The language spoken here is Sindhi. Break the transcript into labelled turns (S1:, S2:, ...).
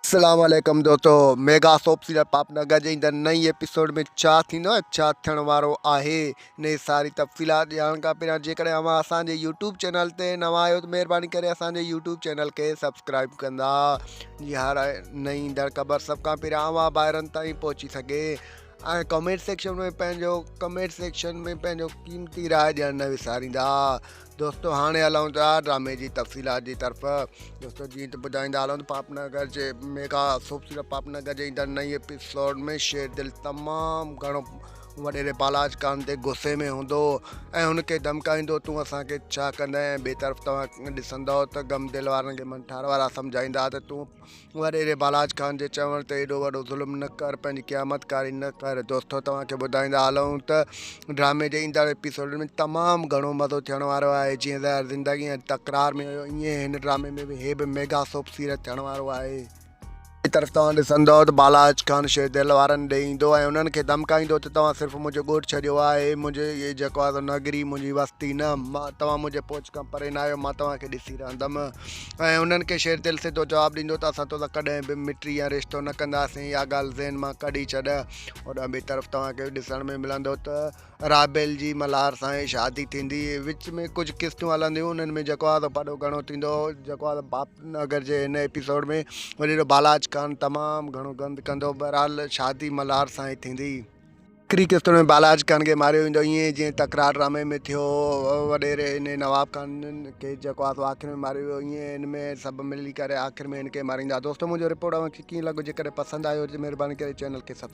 S1: اسلام عليڪم دوستو ميگا سوپ سيريل پاپ نگر جي ايندڙ نئين ايپيسوڊ ۾ ڇا ٿيندو ۽ ڇا ٿيڻ وارو آهي انهي ساري تفصيلات ڄاڻڻ کان پهريان جيڪڏهن اوهان اسان جي يوٽيوب چينل تي نوان آهيو ته مهرباني ڪري اسان جي يوٽيوب چينل کي سبسڪرائب ڪندا جي هر نئين ايندڙ خبر سڀ کان پهريان اوهان ڀائرن تائين پهچي سگهي ۽ ڪمينٽ سيڪشن ۾ پنهنجو ڪمينٽ سيڪشن ۾ پنهنجو قيمتي راء ڏيڻ نه وساريندا دوستو هاڻي هلون ٿا ڊرامي جي تفصيلات جي طرف دوستو جيئن ته ٻڌائيندا هلون ته پاپ نگر جي ميگا سوپ سيريل پاپ نگر جي ايندڙ نئين ايپيسوڊ ۾ شير دل تمام گهڻو وڏيري بالاچ خان تي غصي ۾ هوندو ۽ هن کي ڌمڪائيندو تون اسان کي ڇا ڪندين ۽ ٻئي طرف توهان ڏسندؤ ته غم دل وارن کي منٺار وارا سمجهائيندا ته تون وڏيري بالاچ خان جي چوڻ تي ايڏو وڏو ظلم نه ڪر پنهنجي قيامت ڪاري نه ڪر دوستو توهان کي ٻڌائيندا هلون ته ڊرامي جي ايندڙ ايپيسوڊن ۾ تمام گهڻو مزو ٿيڻ وارو آهي جيئن زهر زندگي ۽ تڪرار ۾ هيو ائين هن ڊرامي ۾ به هي به ميگا سوپ سيريل ٿيڻ وارو آهي. ٻئي طرف توهان ڏسندؤ ته بالاچ خان شيردل وارن ڏي ايندو ۽ انهن کي ڌمڪائيندو ته توهان صرف منهنجو ڳوٺ ڇڏيو آهي منهنجي هي جيڪو آهي سو نگري منهنجي وستي نه مان توهان منهنجي پهچ کان پري نه آهيو مان توهان کي ڏسي رهندم ۽ انهن کي شير دل سڌو جواب ڏيندو ته اسان توسان ڪڏهن به مٽي يا رشتو نه ڪنداسين اها ڳالهه ذهن مان ڪڍي ڇڏ. هوڏانهن ٻئي طرف توهان کي ڏسڻ ۾ ملندو ته رابيل جي ملهار سان ئي شادي ٿيندي. وچ ۾ ڪجهه قسطيون هلنديون انهن ۾ جيڪو آهي سو پاڏو گهڻو ٿيندو جيڪو آهي سو باپ نگر جي هن ايپيسوڊ ۾ وڏيرو بالاچ خان تمام گهڻو گند ڪندو بهرحال شادي ملهار سان ئي ٿيندي. آخري قسط ۾ بالاچ خان کي ماريو ويندو ائين ئي جيئن تڪرار ڊرامي ۾ ٿيو هو وڏيري انهي نواب خان کي جيڪو آهي سو آخر ۾ ماريو ويو ائين هن ۾ سڀ ملي ڪري آخر ۾ هن کي ماريندا دوستو منهنجو رپورٽ اوهان کي ڪيئن لڳو جيڪڏهن پسند آيو هجي مهرباني ڪري چينل کي سبسڪرائب.